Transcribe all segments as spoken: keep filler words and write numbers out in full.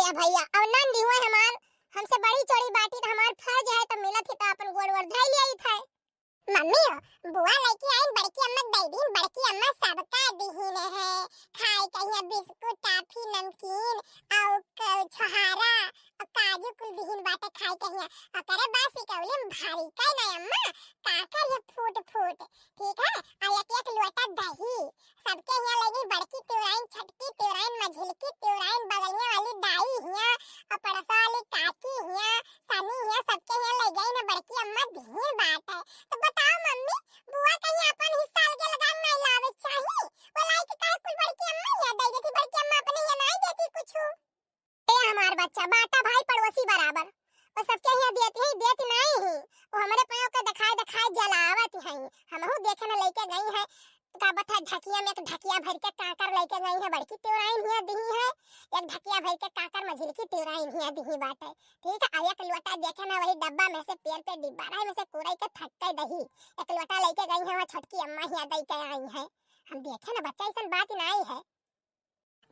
ए भइया, अब नंदी हुए हमार, हमसे बड़ी चोरी बाटी त हमार फर्ज है, त मिलत ही त अपन गोड़ वोड़ धइ लिया ही था। मम्मी हो, बुआ लइके आइन, बड़की अम्मा दइ दीन, बड़की अम्मा सबका दिहिन है, खाए कहिया बिस्कुट, टाफी, नमकीन, अउ क-, छोहारा, अउ काजू कुल दिहिन बाटे खाए कहिया, अउ करे बासी कौली में भारी कइ ना अम्मा, का करिए फूट फूट, ठीक है, अउ एक एक लोटा दही, सबके हियाँ लगी बड़की तिवराइन, छटकी तिवराइन, मझिलकी तिवराइन, बगलिया वाली दाई हियाँ, अउ पड़ोसा वाली काकी हियाँ, सनी हियाँ, सबके हियाँ ले गई ना बड़की अम्मा दिहिन बाटे। तो बताओ मम्मी, बुआ कहीं अपन हिस्सा अलगे लगा नहीं लावे चाही? वो लाई के काहे कुल बड़की अम्मा हियाँ दे देती, बड़की अम्मा अपने हियाँ नहीं देती कुछ। ए हमार बच्चा, बाटा भाई पड़ोसी बराबर। वो सबके हियाँ देती ही, देती नहीं ही। वो हमरे पाँव के दिखाए दिखाए जलावत ही। हमहू देखे न लेके गई है। का बता, ढकिया में एक ढकिया भर के काकर लेके गई है, बड़की तिवराइन हियाँ दिही है। एक ढकिया भर के काकर मझिलकी तिवराइन हियाँ दिही बाटे। ठीक है, अउ एक लोटा देखे ना वही डब्बा में से, पेड़ पे डिब्बा रहे, में से कुरई के थक्के दही। एक लोटा लेके गई है, वहाँ छोटकी अम्मा हियाँ दे के आई है। हम देखे ना बच्चा, ऐसन बात ही नहीं है।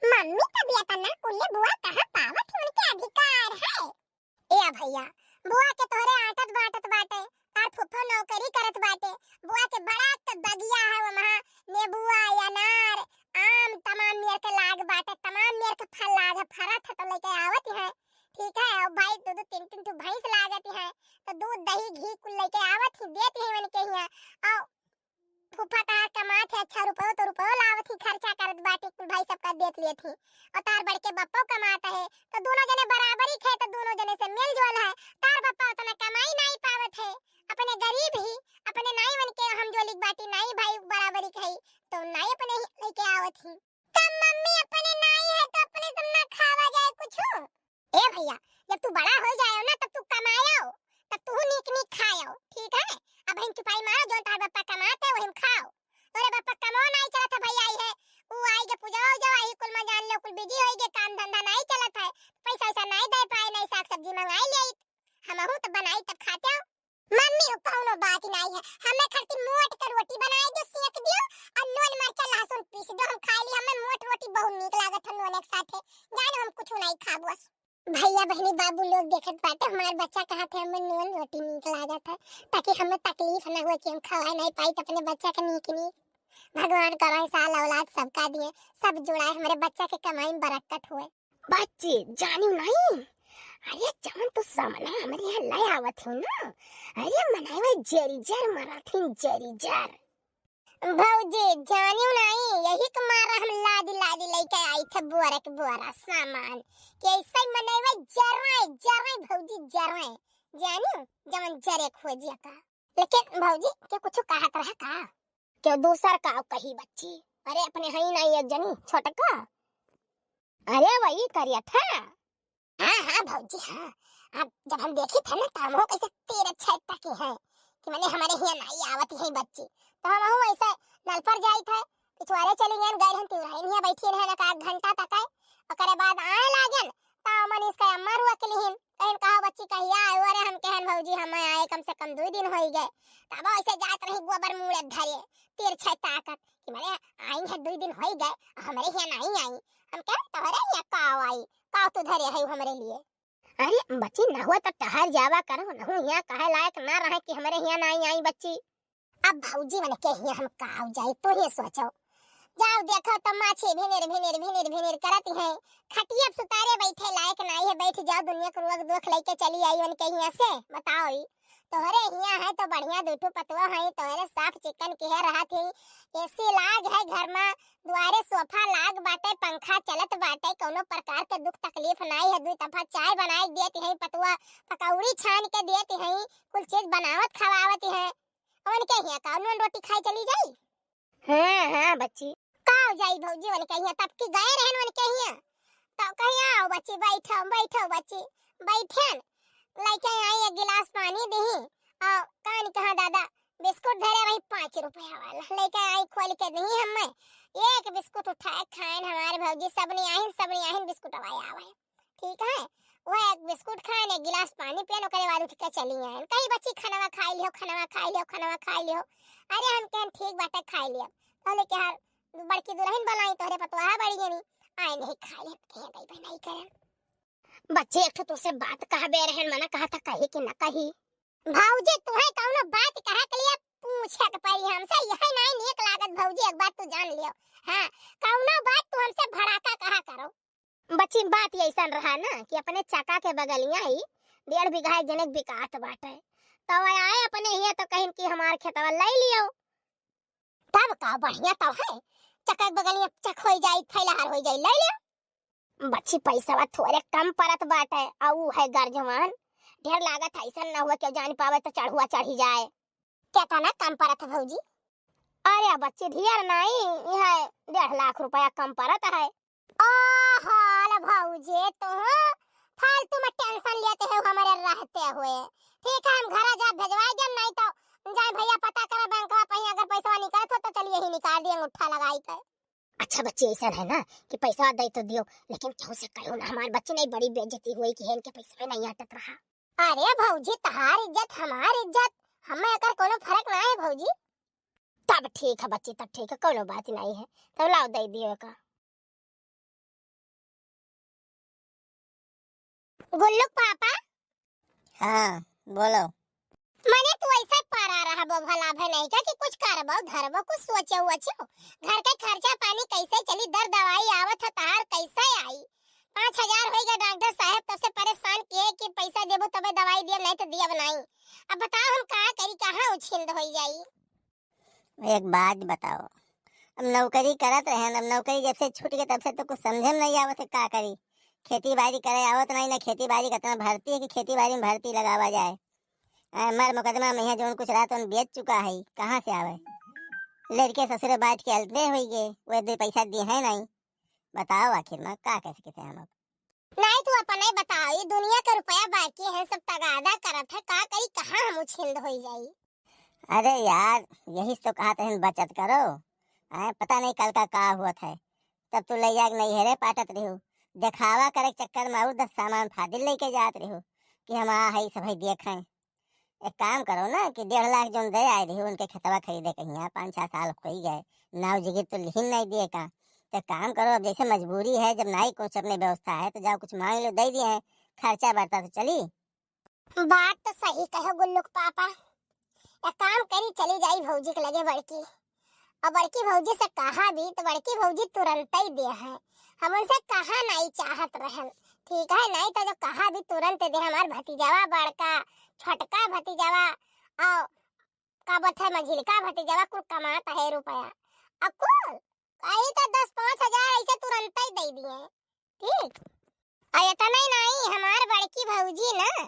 मम्मी तबियत ना कुल्ले बुआ कहाँ पावत ही, उनके अधिकार है। ए भइया, बुआ के तोहरे आटत बाटत बाटे, तार फुफ्फो नौकरी करत बाटे, बुआ के बड़ा त बगिया है, वहाँ नेबुआ, अनार, आम, तमाम मेर के लाग बाटे, तमाम मेर के फल लाग है, फरत है तो लेके आवत है, ठीक है, अउ भाई दो दो तीन तीन ठो भैंस लागत है, तो दूध दही घी कुल लेके आवत ही, देत ही मन के हियाँ, अउ फूफा तहार कमात है, अच्छा रुपयो तो रुपयो लावत ही, खर्चा करत बाटी, कुल भाई सबका देत लेत ही। अउ तार बड़के बप्पो कमात है, तो दोनों जने बराबरी खे, तो दोनों जने से मेल जोल है। तार बप्पा उतना कमाई नहीं पावत है, अपने गरीब ही, अपने नाई मन के हम जोलिक बाटी, नाई भाई बराबरी खे, तो नाई अपने ही लेके आवत ही। तब मम्मी अपने नाई है, तो अपने सब ना खावा जाए कुछ। ए भइया, जब तू बड़ा होइ जायो ना, तब तू कमायो, तब तू नीक नीक खायो, ठीक है? अब हम चुपाई मारो, जौन तार बप्पा कमात है, वही में खाओ। तोरे बप्पा कमो नाई चलत है भइया, आई है, उ आई के पूजा हो जाओ, आई कुल में जान लो, कुल बिजी होई गे, काम धंधा नाई चलत है, पैसा वैसा नाई दे पाए, नाई साग सब्जी मंगाई ले, हमहू तो बनाई तब खाते हो। मम्मी, उ कौनो बात नाई है, हमें खातिर मोट के रोटी बनाई दो, सेक दियो, अउ नून मरचा लहसुन पीस दो, हम खाई ली, हमें मोट रोटी बहुत नीक लागत है नून के साथे, जाने हम कुछ नाई खाबो। भइया बहिनी बाबू लोग देखत बाटे, हमार बच्चा कहत है हमें नून रोटी नीक लागत है, ताकि हमें तकलीफ ना हो कि हम खवाए नाई पाई अपने बच्चा के नीक नीक। भगवान करे साल औलाद सबका दिए, सब जुड़ाए, हमरे बच्चा के कमाई में बरकत होए। बच्ची, जानी नहीं? अरे, जवन तू सामने हमरे यहाँ ले आवत हो ना, अरे, मनई में जरी जर मरत ही, जरी जर। भौजी, जानियो नहीं, यही के मारा हम लादी लादी लेके आई थे बोरा के बोरा सामान, कि ऐसे मनई में जराए, जराए भौजी, जराए, जानियो, जवन जरे खोजिया का। लेकिन भौजी, के कुछ कहत रहा का? क्यों दूसर का कही बच्ची? अरे अपने हई नाई एक जनी छोटका। अरे वही करियठा। हाँ, हाँ भौजी, हाँ। अब जब हम देखी थे ना, तो हमहू कैसे तीर छेद तकी है कि मने हमरे हियाँ नाई आवत है बच्ची। तो हमहू ऐसे नल पर जाई थे, पिछवारे चली गए, गए रहन तिवराइन हियाँ बैठी रहन एक आध घंटा तक है। ओकरे बाद आए लागन, तो मन इसका अम्मा रुआ के लिहिन। कहन, "कहा बच्ची, कहिया आयो?" अरे हम कहन, "भौजी, हम आए कम से कम दुई दिन होई गए।" तब ऐसे जात रही गोबर मुड़े धरे, तीर छे ताकत कि मने आई है, दुई दिन होई गए, हमरे हियाँ नाई आई। हम कहन, "तोहरे हियाँ का आई, का तू धरे है हमरे लिए?" अरे बच्ची, न हो तो टहर जावा करो, नहू हियाँ कहे लायक ना रहे कि हमरे हियाँ नाई आई बच्ची। अब भौजी मन के हियाँ हम काव जाई, तू ही सोचो। जाओ देखो तो माछी भिनिर भिनिर भिनिर भिनिर करत है, खटिया पे सुतारे बैठे लायक नाई है, बैठ जाओ, दुनिया के रोग दोख लेके चली आई उनके हियाँ से। बताओ ई तोहरे हियाँ है तो बढ़िया दुठू पतवा है, तोहरे साफ चिकन के है रहत ही, एसी लाग है घर में, दुआरे सोफा लाग बाटे, पंखा चलत बाटे, कौनो प्रकार के दुख तकलीफ नाई है, दुई तफा चाय बनाए देत है पतवा, पकौड़ी छान के देत है, कुल चीज बनावत खवावत है। उनके हियाँ का नून रोटी खाए चली जाई? हाँ, हाँ, बच्ची। का हो जाई भौजी उनके हियाँ? तब की गए रहन उनके हियाँ। तो कहीं, "आओ बच्ची, बैठो, बैठो बच्ची।" बैठन, लेके आई एक गिलास पानी दही, और कान कहा दादा, बिस्कुट धरे रही पाँच रुपया वाला, लेके आई खोल के दही हमें। एक बिस्कुट उठाए खाएन हमारे भौजी, सबनी आहिन, सबनी आहिन बिस्कुट आवे आवे। ठीक है, वह एक बिस्कुट खाएन, एक गिलास पानी पियन, ओकरे बाद उठ के चली आएन। कहीं, "बच्ची, खानवा खाई लियो, खानवा खाई लियो, खानवा खाई लियो।" अरे हम कहन, "ठीक बाटे, खाई लियो।" कहले कि, "यार, बड़की दुल्हन बनाई, तोहरे पतोहा बड़ी जनी, आए नहीं खाई लियो।" कहीं, "गई भाई, नहीं करन।" बच्ची, एक ठो तुसे बात कहबे रहन, मना कहा था कही कि न कही। भौजी, तुहे कौनो बात कहा के लिए पूछे के पड़ी हमसे, यह नहीं नीक लागत भौजी, एक बात तू जान लियो। हाँ, कौनो बात तू हमसे भड़ाका कहा करो। बच्ची, बात ये ऐसन रहा ना कि अपने चका के बगलिया ही डेढ़ बीघा एक जने के बिकात बाटे, तो वह आए अपने हिया तो कहिन कि हमार खेतवा ले लियो। तब का बढ़िया तो है, चका के बगलिया चक होई जाई, फैलाहार होई जाई, ले लियो। बच्ची, पैसवा थोड़े कम परत बाटे, आ ऊ है गर्जवान, ढेर लागत है, ऐसन ना हुआ केहू जान पावे तो चढ़ुआ चढ़ी जाए। केतना कम परत है भौजी? अरे बच्ची, ढेर नाई, यह डेढ़ लाख रुपया कम परत है। ओहो, ले भौजी, तू फालतू में tension लेते हो हमारे रहते हुए। ठीक है, हम घरा जा भेजवाई देम, नहीं तो जाए भैया पता करे बैंकवा पे, अगर पैसवा निकलत हो तो चलिए ही निकाल दिए अंगूठा लगाई के। अच्छा बच्ची, ऐसा है ना कि पैसा दे तो दियो, लेकिन केहू से कहो ना, हमार बच्ची नहीं बड़ी बेइज्जती हुई कि इनके पैसा नहीं आटत रहा। अरे भौजी, तहार इज्जत हमार इज्जत, हमें एकर कोनो फर्क ना है भौजी। तब ठीक है बच्ची, तब ठीक है, कोनो बात नहीं है, तब लाओ दे दियो का। गुल्लू के पापा। हाँ, बोलो। मने तू ऐसे पड़ा रहबो भला भे नहीं का कि कुछ करबो धरबो, कुछ सोचो वोचो। घर के खर्चा पानी कैसे चली, दर दवाई आवत है तहार कैसे आई? पाँच हजार होई गए डॉक्टर साहब तब से परेशान किए कि पैसा देबो तबे दवाई दियब, नहीं तो दियब नहीं। अब बताओ हम का करी, कहाँ उछिंद होई जाई? एक बात बताओ, अब नौकरी करत रहन, अब नौकरी जब से छूट गई तब से तो कुछ समझे में नहीं आवत है का करी। खेती बाड़ी करे आवत नहीं ना, खेती बाड़ी का इतना भर्ती है कि खेती बाड़ी में भर्ती लगावा जाए। आ, मर मुकदमा में है, जौन कुछ रहा तो बेच चुका है, कहाँ से आवे? लड़के ससुरे बैठ के अलते हुई गए, वे दो पैसा दिए हैं नहीं। बताओ आखिर में का कह सकते हैं हम अब? नहीं, तू अपने बताओ, ये दुनिया के रुपया बाकी है, सब तगादा करत है, का करी, कहाँ हम उछिंद होई जाई? अरे यार, यही तो कहा तहन बचत करो, हैं, पता नहीं कल का का होत है। तब तू ले जाके नहीं हेरे पाटत रहू, दिखावा करे के चक्कर में और दस सामान फाजिल लेके जात रहू कि हम आ है सब है देख हैं। एक काम करो ना कि डेढ़ लाख जोन दे आए रहे उनके खेतवा खरीदे कहिया, पाँच छह साल हो ही गए, नाव जिगिर तो लिहिन नहीं दिए का। तो काम करो, अब जैसे मजबूरी है, जब नाई कुछ अपने व्यवस्था है तो जाओ कुछ मांग लो, दे दिए हैं, खर्चा बढ़ता तो चली। बात तो सही कहो गुल्लू के पापा, एक काम करी, चली जाई भौजी के लगे बड़की, और बड़की भौजी से कहा भी तो बड़की भौजी तुरंत ही दे है। हम उनसे कहा नहीं चाहत रहन, ठीक है, नहीं तो जो कहा भी तुरंत दे। हमार भतीजावा बड़का, छोटका भतीजावा, और का बोलत है, मझिलका भतीजावा कुल कमात है रुपया, और कुल कही तो दस पाँच हजार ऐसे तुरंत ही दे दिए, ठीक। और इतना ही नहीं, हमार बड़की भौजी ना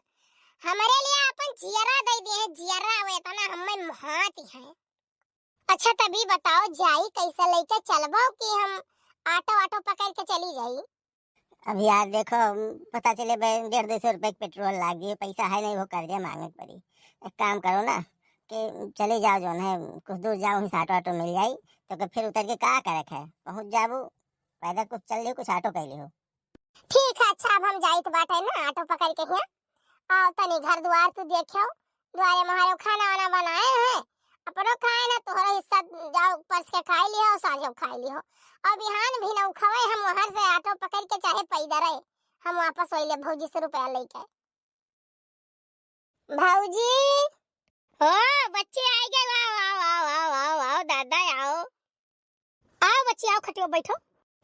हमरे लिए अपन जियरा दे दिए हैं, जियरा, वो इतना हमें मोहाती है। अच्छा, तभी बताओ, जाई कैसे, लेके चलबो कि हम ऑटो, ऑटो पकड़ के चली जाई? अब यार देखो, पता चले बे-, डेढ़ दो सौ रुपये के पेट्रोल लागी, पैसा है नहीं, वो कर्जा मांगे के पड़ी। एक काम करो ना कि चले जाओ, जौन है कुछ दूर जाओ, वहीं से ऑटो, ऑटो मिल जाई, तो के फिर उतर के का करे के है, पहुँच जाबू, पैदल कुछ चल लियो, कुछ ऑटो कर लियो। ठीक है, अच्छा, अब हम जाइत बाटे ना ऑटो पकड़ के हियाँ। आओ तनी घर दुआर तू देखियो, दुआरे मोहरे खाना वाना बनाए हैं, अपनो खाए ना, तोहरा हिस्सा जाओ परस के खाई लिहो, साँझो खाई लिहो। और बिहान भी ना उखवे हम वहाँ से ऑटो पकड़ के चाहे पैदल रहे, हम वापस वही ले भौजी से रुपया लेके। भौजी। ओ, बच्चे आ गए, वाह, वाह, दादा, आओ। आओ बच्चे, आओ, खटियो बैठो।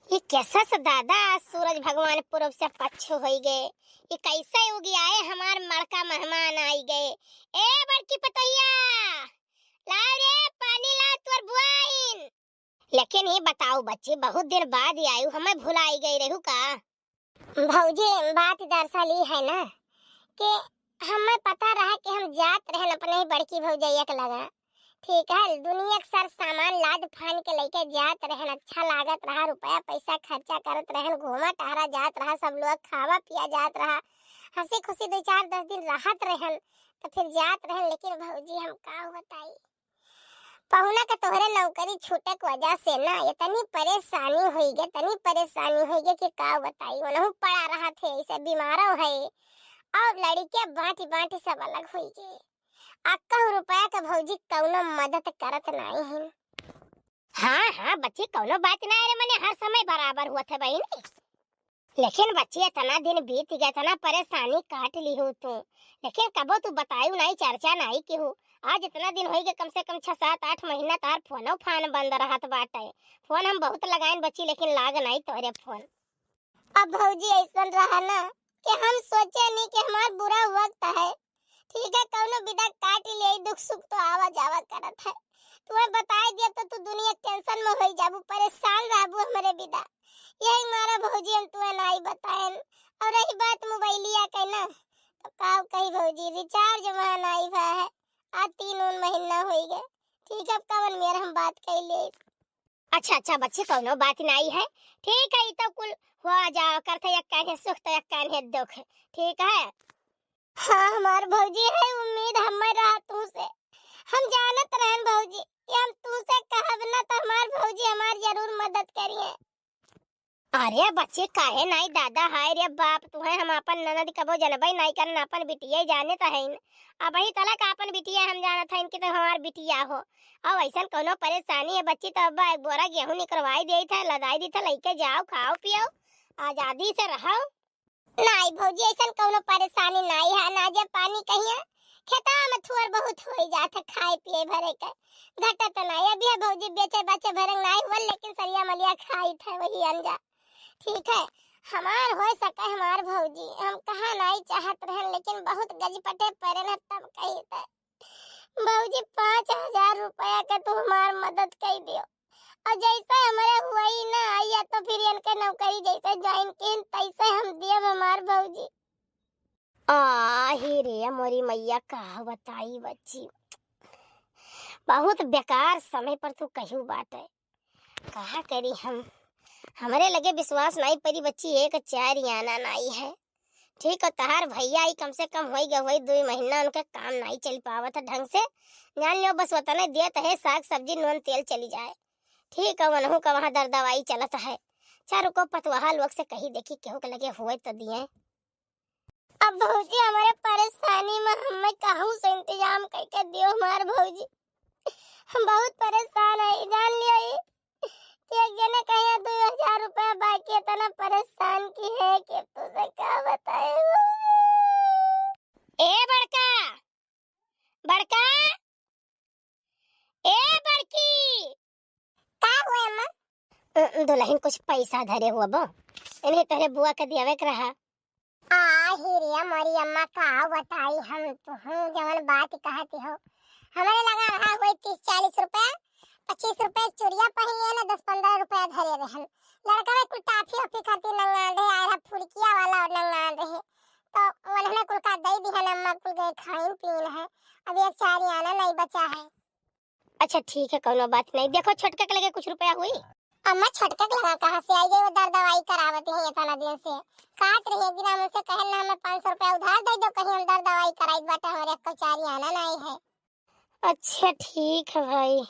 ये कैसा सा दादा, आज सूरज भगवान पूरब से पच्छ होई गए। ये कैसे उगी आए, हमार मड़का मेहमान आई गए। ए बड़की पतोहिया, लाओ रे, पानी लाओ तोर बुआइन। लेकिन ये बताओ बच्ची, बहुत दिन बाद ही आयु, हमें भुलाई गई रहू का? भौजी, बात दरअसल ई है ना कि हमें पता रहा कि हम जात रहन अपने ही बड़की भौजैया के लगा, ठीक है, दुनिया के सर सामान लाद फान के लेके जात रहन, अच्छा लागत रहा, रुपया पैसा खर्चा करत रहन, घूमा टहरा जात रहा, सब लोग खावा पिया जात रहा, हंसी खुशी दो चार दस दिन रहत रहन, तो फिर जात रहन। लेकिन भौजी, हम का बताई, पहुना के तोहरे नौकरी छूटे के वजह से ना इतनी परेशानी होई गे, इतनी परेशानी होई गे कि का बताई। ओनहु पड़ा रहत है, ऐसे बीमारो है, और लड़के बांटी बांटी सब अलग होई गे। आ कहू रुपया के भौजी कौनो मदद करत नाई है। हाँ, हाँ, बच्ची, कौनो बात ना रे, मने हर समय बराबर हुआ था बहिनी। लेकिन बच्ची, इतना दिन बीत गया, इतना परेशानी काट लिहू तू, लेकिन कबो तू बतायू नाई, चर्चा नाई किहू। आज इतना दिन होई गए, कम से कम छह, सात, आठ महीना तार फोनो फान बंद रहत बाटे। फोन हम बहुत लगाइन बच्ची, लेकिन लाग नाई तोरे फोन। अब भौजी ऐसन रहा ना कि हम सोचे नहीं कि हमार बुरा वक्त है, ठीक है, कौनो विदा काट ले, दुख सुख तो आवा जावा करत है। तुम्हें बताए दिया तो तू दुनिया टेंशन में होई जाबू, परेशान रहबू हमरे विदा। यही मारा भौजी हम तुम्हें नाई बताएन। और रही बात मोबाइलिया के ना, तो का कही भौजी, रिचार्ज वहाँ नाई भा है, आज तीन उन महीना होई गए। ठीक है, अब कवन मेर हम बात कर ले। अच्छा, अच्छा बच्ची, कौनो बात नाई है। ठीक है, ई तो कुल हो जाओ करते, एक कान्हे सुख तो एक कान्हे दुख। ठीक है। हाँ, हमार भौजी है उम्मीद हमें रहा तू से। हम जानत रहन भौजी कि हम तू से कहब ना तो हमार भौजी हमार जरूर मदद करिए। अरे बच्ची, काहे नाई दादा, हाय रे बाप, तुहे हम आपन ननद कबो जनबई नाई करन, आपन बिटिया जाने त हईन। अबही तलक आपन बिटिया हम जानत हईन कि तो हमार बिटिया हो। अब ऐसन कौनो परेशानी है बच्ची, तो अब एक बोरा गेहूं निकरवाई देत है, लदाई देत है, लइके जाओ, खाओ पियो, आजादी से रहो। नाई भौजी, ऐसन कौनो परेशानी नाई है, अनाजे पानी कहिया खेतवा में थोड़ बहुत होई जात है, खाए पिए भरे के घटत नाई। अभी है भौजी, बेचे बचे भरे नाई हुआ, लेकिन सरिया मलिया खाई थे वही अंजा। ठीक है, हमार हो सके हमार भौजी, हम कहा नाई चाहत रहन, लेकिन बहुत गजपटे पड़े न तब कही थे। भौजी, पाँच हजार रुपया के तू हमार मदद कई दियो, और जैसे हमरे हुई ना, या तो फिर इनके नौकरी जैसे ज्वाइन किन, तैसे हम दियब हमार भौजी। आ ही रे मोरी मैया, का बताई बच्ची, बहुत बेकार समय पर तू कहू बाटे। का करी हम, हमरे लगे विश्वास नाई परी बच्ची, एक चार आना नाई है। ठीक है, तहार भैया ही कम से कम होई गए, होई दुई महीना उनके काम नाई चल पावत है ढंग से। जान लियो, बस वतने दियत है, साग सब्जी नून तेल चली जाए। ठीक है, वनहू का वहाँ दर दवाई चलत है। अच्छा रुको, पतवाहा लोग से कही देखी, केहू के लगे हुए तो दिए। अब भौजी, हमारे परेशानी में हमें कहूँ से इंतजाम करके दियो हमार भौजी, हम बहुत परेशान है। जान लियो ई कि एक जने कहे दो हजार रुपया बाकी, इतना परेशान की है कि अब तुझे क्या बताए। ए बड़का, बड़का, ए बड़की। का हुए अम्मा? अ, दुल्हन कुछ पैसा धरे हुआ बो, इन्हें तोहरे बुआ के दियावे के रहा। आ ही रे मोरी अम्मा, का बताई हम तुहूँ जवन बात कहती हो। हमरे लगा रहा हुए तीस चालीस रुपया, पच्चीस रुपया चुरिया पहन लिया ना, दस पन्द्रह रुपया धरे रहन। लड़का में कुल टाफी वाफी खातिर नंगान रहे, आए रहा फुड़किया वाला और नंगान रहे, तो उन्होंने कुल का दे दिहन अम्मा, कुल गए खाइन पीन है। अब एक चार आना नहीं बचा है। अच्छा ठीक है, कौनो बात नहीं। देखो छोटका के लगे कुछ रुपया हुई? अम्मा, छोटका के लगा कहाँ से आई गई, वो दर दवाई करावत रही इतना दिन से। काट रही एक दिन हम उनसे कहन ना, हमें पाँच सौ रुपया उधार दे दो, कहीं हम दर दवाई कराई बाटे, हमारे एक चार आना नहीं है। अच्छा ठीक है भाई।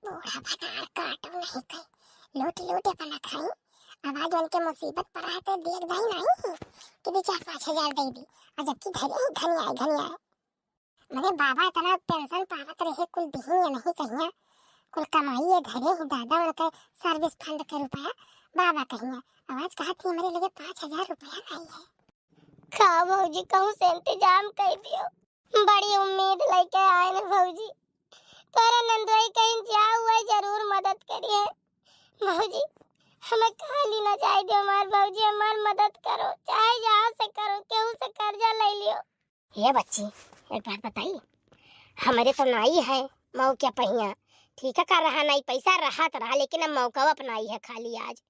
बूढ़ा भतार काटो नहीं कहीं, लूट लूट अपना खाई। अब आज उनके मुसीबत पर आए तो देख दाई नहीं कि दे चार पाँच हजार दे दी, और जबकि धरे ही घनिया घनिया। मने बाबा इतना पेंशन पावत रहे, कुल दिहिन या नहीं कहिया, कुल कमाई ये धरे ही दादा, उनके सर्विस फंड के रुपया बाबा कहिया। आवाज कहा थी, हमरे लगे पाँच हजार रुपया नहीं है। का भौजी, कहूँ से इंतजाम कर दियो, बड़ी उम्मीद लेके आए न भौजी, तोरे नंदोई कहीं जाओ हुआ जरूर मदद करिए भौजी, हमें खाली ना जाए दियो हमार भौजी, हमार मदद करो, चाहे जहाँ से करो, केहू से कर्जा ले लियो। ये बच्ची, एक बात बताई, हमरे तो नाई है मऊ के पहिया, ठीक है, का रहा नाई, पैसा रहा तो रहा, लेकिन अब मौका अपनाई है खाली आज।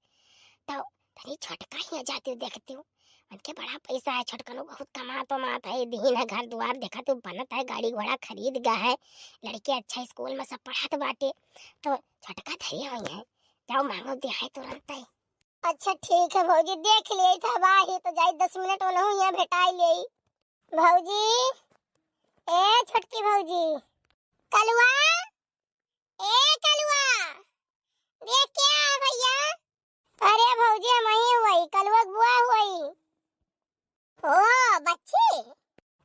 तो तनी छोटका ही जाते देखते हो, उनके बड़ा पैसा है, छोटकनो बहुत कमात वमात है, दीन है, घर दुआर देखा तो बनत है, गाड़ी घोड़ा खरीद गया है, लड़के अच्छा स्कूल में सब पढ़त बाटे, तो छोटका धरे हुई है, जाओ मांगो दे है तुरंत है। अच्छा ठीक है भौजी, देख लिए था बाही तो जाई दस मिनट में नहु यहाँ भेटाई ले। भौजी, ए छोटकी भौजी, कलुआ, ए कलुआ, देख के आ भैया। अरे भौजी, हम ही हुई, कलुआ के बुआ हुई। ओ बच्ची,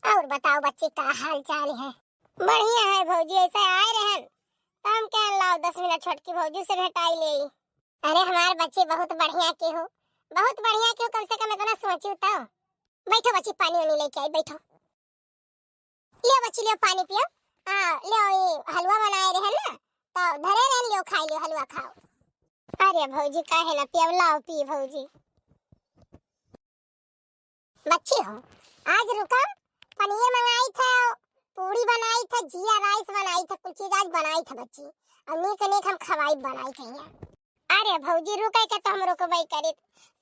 और बताओ बच्ची, का हाल चाल है? बढ़िया है भौजी, ऐसे आए रहन, तो हम कह लाओ दस मिनट छोटकी भौजी से भेटाई ले। अरे हमार बच्ची बहुत बढ़िया की हो, बहुत बढ़िया, क्यों कम से कम इतना सोचू तो। बैठो बच्ची, पानी वानी लेके आई, बैठो। लियो बच्ची, लियो पानी पियो। हाँ, लियो, ये हलवा बनाए रहे ना, तो धरे रहन, लियो खाई लियो, हलवा खाओ। अरे भौजी, काहे ना पियब, लाओ पी भौजी। बच्ची हो, आज रुका, पनीर मंगाई थे, पूड़ी बनाई थे, जिया राइस बनाई थे, कुल चीज आज बनाई थे बच्ची। और नीक नीक हम खवाई बनाई थे यहाँ। अरे भौजी, रुके के तो हम रुकबे करित,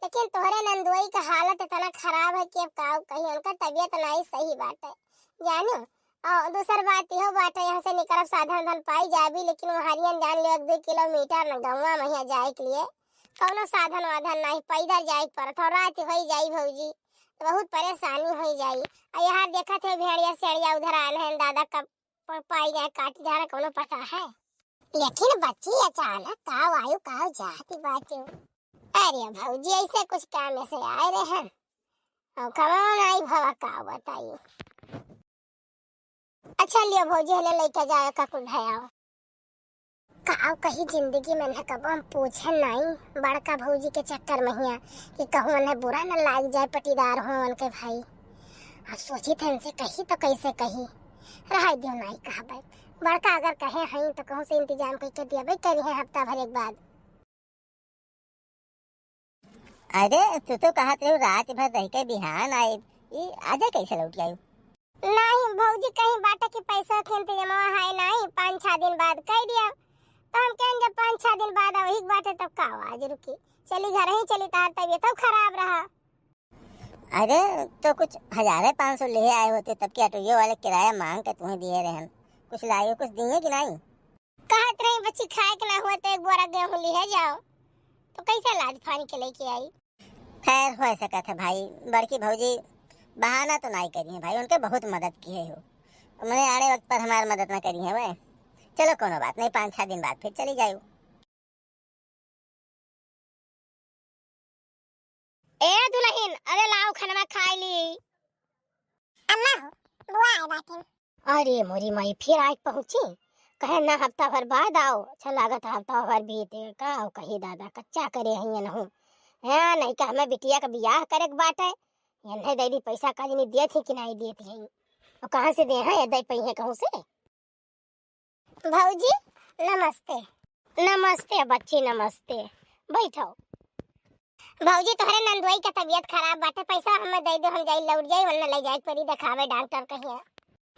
लेकिन तोहरे नंदुई के हालत इतना खराब है कि अब का कही, उनका तबीयत नहीं सही बाटे, जानू। और दूसर बात इहो बाटे, यहाँ से निकलब साधन धन पाई जाबी, लेकिन वहारियन जान लियो, एक दो किलोमीटर न गौवा में यहाँ जाए के लिए कौनो साधन वाधन नहीं, पैदल जाए के पड़त हो, रात हो जाई भौजी, तो बहुत परेशानी हो जाई। और यहाँ देखत हो भेड़िया सेड़िया उधर आन है, दादा कब प-, पाई जाए काटी डाला, कौनो पता है। लेकिन बच्ची अचानक का आयु का जाती बाटे। अरे भौजी, ऐसे कुछ काम से आए रहे हैं, और कमाओ नहीं भवा, का बताई। अच्छा लियो भौजी, हले लेके जाए का कुल है आओ। का कही जिंदगी में न कबो हम पूछे नहीं बड़का भौजी के चक्कर में हिया कि कहूँ उन्हें बुरा न लाग जाए पटीदार हो उनके भाई। अब सोची थे इनसे कही तो कैसे कही, रह दियो नहीं कहबे। बड़का अगर कहे हैं तो कहूँ से इंतजाम करके दियबे करी है हफ्ता भर एक बाद। अरे, तू तो कहत रहे रात भर रह के बिहान आए, ई आजे कैसे लौट आयु? नहीं भौजी, कहीं बाटे के पैसा के इंतजाम है नहीं, पाँच छह दिन बाद कह दिया। तो हम कहें जब पाँच छह दिन बाद वही बाटे तब का आज रुकी, चली घर ही चली, तार तबीयत तो खराब रहा। अरे, तो कुछ हजारे पाँच सौ ले आए होते तब के ऑटो वाले किराया मांग के तुम्हें दिए रहन, कुछ लाए कुछ दिए कि नहीं? कहत रही बच्ची खाए के ना हुआ तो एक बोरा गेहूं लिहे जाओ, तो कैसे लाद फान के लेके आई? खैर हो सकत है भाई, बड़की भौजी बहाना तो नहीं करी है भाई, उनके बहुत मदद की है हो, मैंने आड़े वक्त पर हमार मदद ना करी है वे। चलो कोनो बात नहीं, पाँच छह दिन बाद फिर चली जाओ। ए दुलहिन, अरे लाओ खनवा खाई ली। अम्मा हो, बुआ आए बाटिन। अरे मोरी माई, फिर आइ पहुँची? कहे ना हफ्ता भर बाद आओ। अच्छा लागत है हफ्ता भर बीत गए का, आओ कही दादा, कच्चा करे हैं ये नहु। हाँ, नहीं का हमें बिटिया का बियाह करे के बाटे। ये नहीं दे दी पैसा, का जनी देत ही कि नहीं देत ही। और कहाँ से दे हैं, ये दे पई है कहूँ से? भौजी नमस्ते। नमस्ते बच्ची, नमस्ते। बैठो। भौजी तोहरे नंदुई का तबीयत खराब बाटे, पैसा हमें दे दो, हम जाई लौट जाई, वरना ले जाए परी देखावे डॉक्टर कहिया।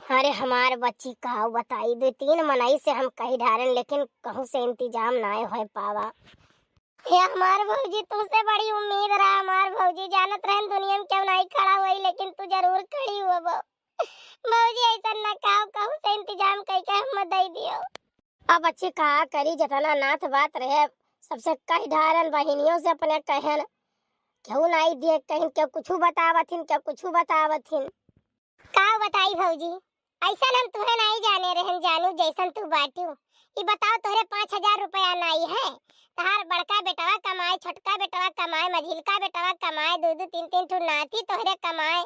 अरे हमार बच्ची का बताई, दो तीन मनई से हम कही ढारन, लेकिन कहूँ से इंतजाम नाय होए पावा। हे हमार भौजी, तुमसे बड़ी उम्मीद रहा हमार भौजी, जानत रहन दुनिया में क्यों नहीं खड़ा हुई, लेकिन तू जरूर खड़ी हुआ। भौजी, ऐसा न काव, कहूँ से इंतजाम कइके हम दे दियो। अब बच्ची का करी, जितना नाथ बात रहे, सबसे कह ढारन, बहिनियों से अपने कहन, केहू नाई दिए, कहीं केहू कुछ बतावत हिन, केहू कुछ बतावत हिन। का बताई भौजी, ऐसा हम तुहे नाई जाने रहन जानू, जैसन तू बाटू। ई बताओ, तोहरे पाँच हजार रुपया नाई है, तहार बड़का बेटवा कमाए, छोटका बेटवा कमाए, मझिलका बेटवा कमाए, दू दू तीन तीन ठो नाती तोहरे कमाए,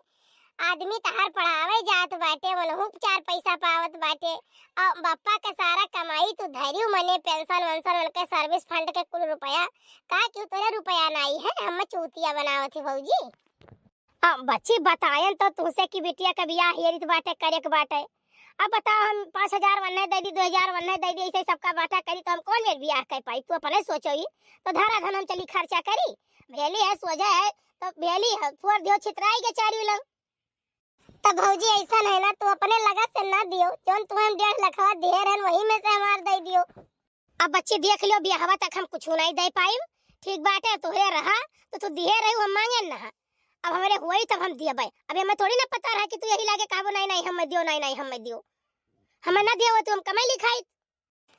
आदमी तहार पढ़ावे जात बाटे, वनहू चार पैसा पावत बाटे, और बप्पा के सारा कमाई तू धरियो मने पेंशन वेंशन, उनके सर्विस फंड के कुल रुपया, का क्यों तोरे रुपया नाई है? हम चूतिया बनावत ही भौजी। हाँ, बच्ची बतायन तो तुमसे कि बिटिया का बियाह हेरित बाटे, करे के बाटे। अब बताओ, हम पाँच हजार वन्ने दे दी, दो हजार वन्ने दे दी, ऐसे सबका बाटा करी तो हम कौन मेर बियाह कर पाई? तू अपने सोचो ही, तो धरा धन हम चली खर्चा करी, भेली है, सोझा है, तो भेली है, फोड़ दियो छितराई के चारी लंग। तब भौजी ऐसा है ना, तू अपने लगा से ना दियो, जौन तुम्हें हम डेढ़ लखवा दिए रहन, वही में से हमार दे दियो। अब बच्ची देख लियो, बियाहवा तक हम कुछ नहीं दे पाइम, ठीक बाटे, तोहरे रहा, तो तू दिए रही, हम मांगे ना। अब हमरे होई तब हम दियबे। अब हमें थोड़ी ना पता रहा कि तू यही लागे कहबो, "नहीं, नहीं, हमें दियो, नहीं, नहीं, हमें दियो।" हमें ना दियो, तू हम कमाई लिखाई।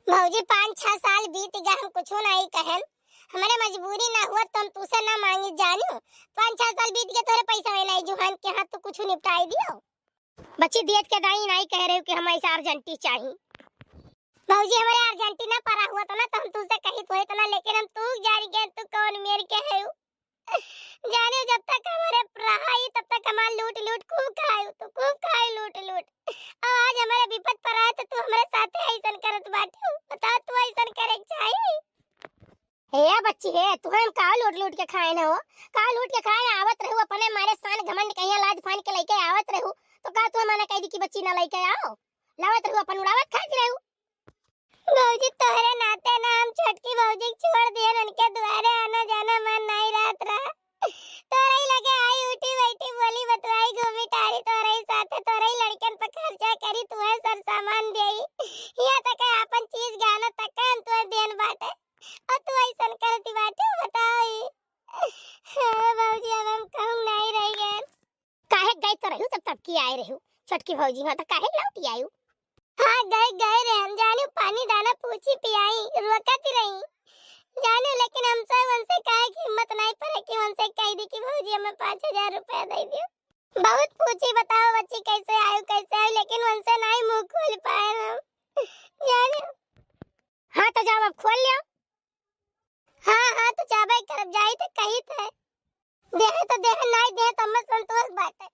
भौजी, पाँच छह साल बीत गए, हम कुछ नहीं कहन, हमारे मजबूरी ना हुआ तो हम तुझसे ना मांगी जानू। पाँच छह साल बीत गए, तोरे पैसा में नहीं जुहान के हाथ तू कुछ निपटाई दियो। बच्ची, देत के दाई नहीं कह रहे हो कि हम ऐसा अर्जेंटी चाही। भौजी, हमारे अर्जेंटी ना परा हुआ था ना, तो हम तुझसे कही तो इतना, लेकिन हम तू जान गए, तू कौन मेर के है। जाने जब तक हमारे रहा ही, तब तक हमार लूट लूट खूब खाए, तो खूब खाए लूट लूट। अब आज हमारे विपद पर आए, तो तू हमारे साथे ऐसन करत बाटू। बता, तू ऐसन करे के चाही? हे बच्ची हे, तू हम का लूट लूट के खाए न हो? काल उठ के खाए आवत रहू, अपने मारे शान घमंड कहिया लाज फान के लइके आवत रहू, तो का तू मना कह दी कि बच्ची ना लइके आओ? लावत रहू, अपन उड़ावत खात रहू। भौजी, तोहरे नाते ना हम छोटकी भौजी के छोड़ दिए, उनके दुआरे आना जाना मन नहीं रहत रहा। तोरई लगे आई, उठी बैठी, बोली बतवाई, घूमी टारी तोरई साथे, तोरई लड़कन पर खर्चा करी, तुहे सर सामान देई, यहाँ तक है आपन चीज गहना तक है हम तुहे देन बाटे, और तू ऐसन करती बाटे, बताई। हाँ भौजी, अब हम कहूँ नहीं रह गए। काहे गई तो रहू, जब तब की आए रहू छोटकी भौजी, हाँ तो काहे लौट आयु? हाँ, गए, गए रहे हम, जाने पानी दाना पूछी पियाई, रोकत रही जाने, लेकिन हमसे उनसे काहे कि हिम्मत नहीं पड़े कि उनसे कह दी कि भौजी हमें पाँच हजार रुपया दे दियो। बहुत पूछी, बताओ बच्ची कैसे आयु, कैसे आयु, लेकिन उनसे नहीं मुंह खोल पाए हम जाने। हाँ तो जाओ, अब खोल लियो। हाँ, हाँ, तो जाबे करब, जाई त कही थे। देहे तो देहे, नाई देहे तो हमें संतोष बाटे।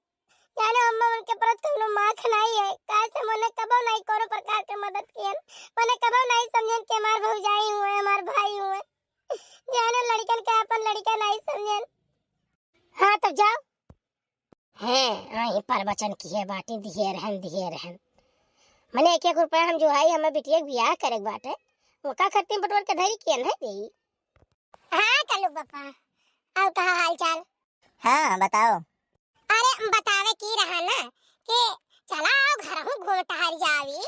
जाने हमें उनके परत कौनो माख नाई है, काहे से मने कबो नाई कोनो प्रकार के मदद कियन, मने कबो नाई समझन कि हमार भौजाई हुए, हमार भाई हुए। जाने लड़कन के अपन लड़का नाई समझन। हाँ, तो जाओ। हैं, आई प्रवचन किहे बाटी, दिहे रहन, दिहे रहन। मने एक एक रुपया हम जो आई, हमें बिटिया के बियाह करे के बाटे, ओका खर्ची बटोर के धरी कियन है देई। हाँ, कल्लू पापा, और कहा हाल चाल? हाँ, बताओ। अरे, बतावे की रहा ना कि चला आओ, घर हूँ घूम टहर जावी।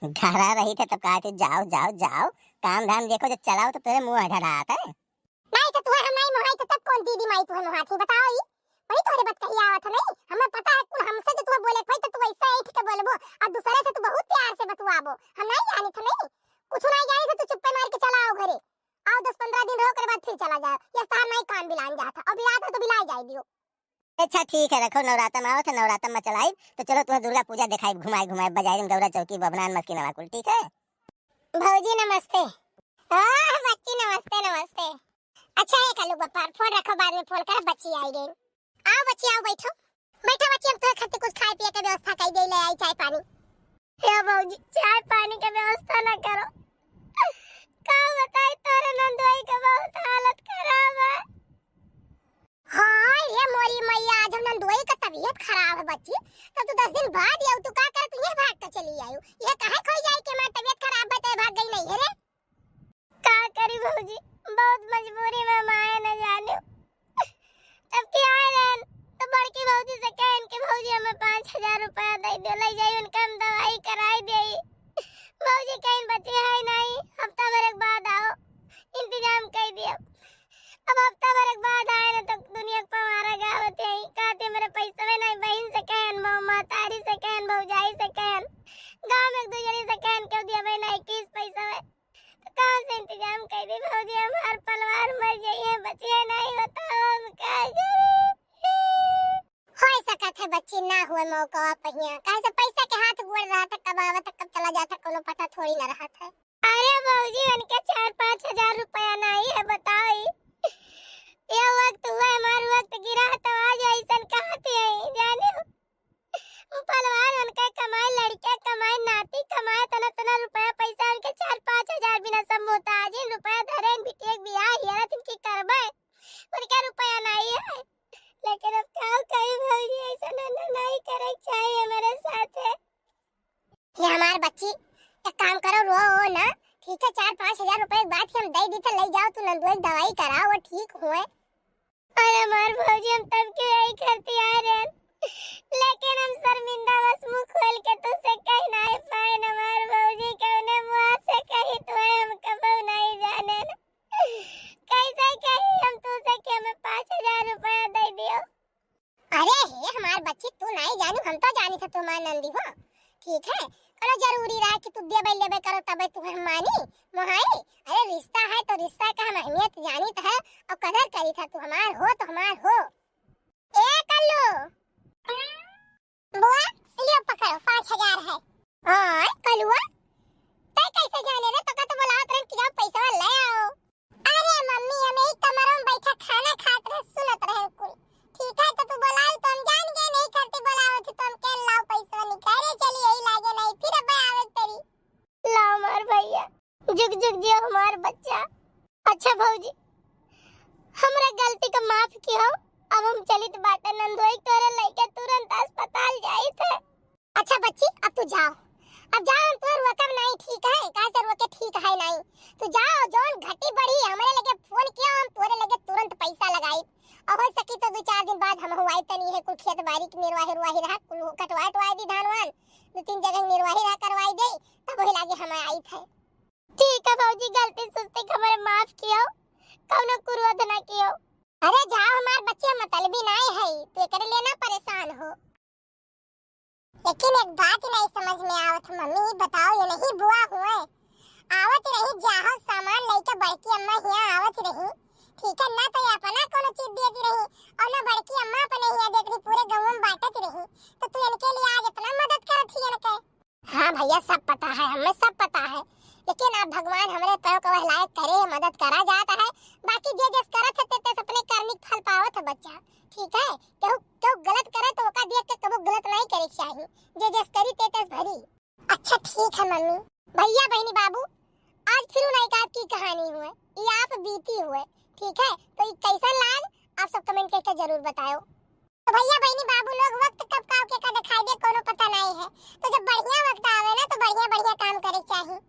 घरा रही थे तब कहा थे, "जाओ, जाओ, जाओ, काम धाम देखो, जब चलाओ तो तेरे मुंह ढढ़ात है।" नहीं तो तुहे हम नहीं मोहाई तो तब कौन दीदी माई तुहे मोहात ही, बताओ ई? बड़ी तोहरे बात कही आवत है नहीं, हमें पता है कुल हमसे जो तुहे बोले कोई तो तू ऐसे ऐठ के बोलबो, और दूसरे से तू बहुत प्यार से बतुआबो, हम नहीं जानी थे नहीं, कुछ नहीं जानी थे, तू चुप्पे मार के चला आओ घरे, आओ दस पन्द्रह दिन रहो, ओकरे बाद फिर चला जाओ, ये स्थान नहीं काम बिलान जाता, और बिलात है तो बिलाई जाए दियो। अच्छा ठीक है, रखो, नवरातम आवत है, नवरातम में चलाइब, तो चलो तुहे दुर्गा पूजा देखाइब, घुमाई घुमाई बाजारी में गौरा चौकी, बभनान, मस्किनवा कुल, ठीक है? भौजी नमस्ते। आह, बच्ची नमस्ते, नमस्ते। अच्छा, एक अलू बप्पा, फोन रखो, बाद में फोन कर, बच्ची आई गई। आओ बच्ची, आओ, बैठो, बैठो बच्ची, हम तुहे खातिर कुछ खाए पिए के व्यवस्था कर दे, ले आई चाय पानी। हे भौजी, चाय पानी के व्यवस्था ना करो, का बताई तोरे नंदोई के बहुत हालत खराब है। हाँ, ये मोरी मैया, जब नंदोई का तबीयत खराब है बच्ची, तब तू दस दिन बाद आयु, तू का करत ये भाग के चली आयु? ये काहे खोई जाए कि हमार तबीयत खराब है, तो भाग गई नहीं है रे? का करी भौजी, बहुत मजबूरी में हम आए न जाने। तब की आए रहन, तो बड़की भौजी से कहन कि भौजी हमें पाँच हजार रुपया दे दो, ले जाई उनका हम दवाई कराई देई। भौजी कहीं बची है नहीं, हफ्ता भर के बाद आओ, इंतजाम कर दियो। अब हफ्ता भर के बाद आए न तो दुनिया के पवारा गावत है, कहते मेरे पैसवे नहीं, बहन से कहन, मो-, महतारी से कहन, भौजाई से कहन, गाँव में एक दो जनी से कहन, क्यों दिया भाई नहीं किस पैसा है, तो कहाँ से इंतजाम कर दे भौजी, हमार पलवार मर जाइए, बचिए नहीं, बताओ हम का करी? हो सकत है बच्ची ना हुए मौका पहिया, काहे से पैसा के हाथ गोड़ रहा था, कब आवा था, कब चला जाता, कोनो पता थोड़ी ना रहा था। अरे भौजी, उनके चार पाँच हजार रुपया नहीं है, बताओ ई। ये वक्त हुआ, हमार वक्त गिरा, तो आज ऐसन कहती है, जाने हो? पलवार उनके कमाए, लड़के कमाए, नाती कमाए, तना तना रुपया पैसा उनके चार पाँच हजार बिना सब मोहताजिन रुपया धरे, बिटिया के बियाह हियरत इनकी करबे, उनके रुपया नहीं है। लेकिन अब का कही भौजी, ऐसा ना, ना, नहीं करे के चाहिए हमारे साथ है। ये हमार बच्ची, एक काम करो, रो वो ना, ठीक है, चार पाँच हजार रुपए के बाद ही हम दे दी थे, ले जाओ तू नंदुआ की दवाई कराओ, वो ठीक हुए। अरे हमार भौजी, हम तब के यही करती आ रहे हैं, लेकिन हम शर्मिंदा बस मुंह खोल के तुझसे कह नहीं पाए न, हमार भौजी, कौने मुंह से कही तुहे, हम कबो नहीं जाने न, कैसे कही हम तुझसे कि हमें पाँच हजार रुपया दे दियो। अरे हे हमार बच्ची, तू नहीं जानू, हम तो जानी था तू हमार नंदी हो, ठीक है, करो जरूरी रहा कि तू देबे लेबे करो तबे तू हम मानी, मोहाई। अरे रिश्ता है तो रिश्ता का हम अहमियत जानी तो है, और कदर करी था, तू हमार हो तो हमार हो। ए कल्लू, बुआ, लियो पकड़ो, पाँच हजार है। हाँ कलुआ, तै कैसे जाने रे? तो का तो बोलावत रहन कि जाओ पैसा ले आओ। अरे मम्मी, हम यही कमरा में बैठा खाना खात रहे, सुनत रहे कुल। ठीक है, तो तू बोलाओ तो हम जान गए, नहीं करती बोलाओ थी तो हम कह लाओ पैसा निकाले, चली यही लागे नहीं, फिर अब आवे तेरी। लाओ मार भैया, जुग जुग जियो हमार बच्चा। अच्छा भौजी, हमरा गलती का माफ किहो। अब हम चलित बाटे नंदोई, तोरे लइके तुरंत अस्पताल जाइत है। अच्छा बच्ची, अब तू जाओ, अब जाओ, हम तोर रोकब नाहीं, ठीक है? काहे से रोके, ठीक है नाहीं। तू जाओ, जौन घटी बढ़ी हमरे लगे फोन किहो, हम तोरे लगे तुरंत पैसा लगाई। और हो सकी तो दो चार दिन बाद हमहू आई, तनी है कुल खेत बारी की निर्वाही उर्वाही रहा, कुल कटवा उटवाई दी धान वान, दो तीन जगह निर्वाही रहा करवाई दे, तब वही लागे हम आई थे। ठीक है भौजी, गलती सुस्ती के हमरे माफ किहो, कौनो क्रोध ना किहो। अरे जाओ, हमार बच्चे मतलबी नाहीं है, तू एकरे लिए ना परेशान हो। लेकिन एक बात नहीं समझ में आवत मम्मी, बताओ, ये नहीं बुआ हुए, आवत रही जाहो सामान लेके बड़की अम्मा हिया आवत रही, ठीक है ना, तो ये अपना कोनो चीज देती रही और ना बड़की अम्मा अपने हिया देत रही, पूरे गाँव में बांटत रही, तो तू इनके लिए आज इतना मदद करत ही इनके। हाँ भैया, सब पता है, हमें सब पता है, लेकिन अब भगवान हमरे पैर को वह लायक करे, मदद करा जाता है, बाकी जे जस करत है ते तस अपने करनी के फल पावत है बच्चा, ठीक है? केहू केहू गलत करे तो ओका देख के कबो गलत नहीं करे के चाही, जे जस करी ते तस भरी। अच्छा ठीक है मम्मी। भैया बहिनी बाबू, आज फिर उन्हें एक आपकी कहानी हुए, ये आप बीती हुए, ठीक है? तो ये कैसन लाग, आप सब कमेंट करके जरूर बताओ। तो भैया बहिनी बाबू लोग, वक्त कब का केका दिखाई दे, कोनो पता नहीं है। तो जब बढ़िया वक्त आवे ना, तो बढ़िया बढ़िया काम करे के चाही।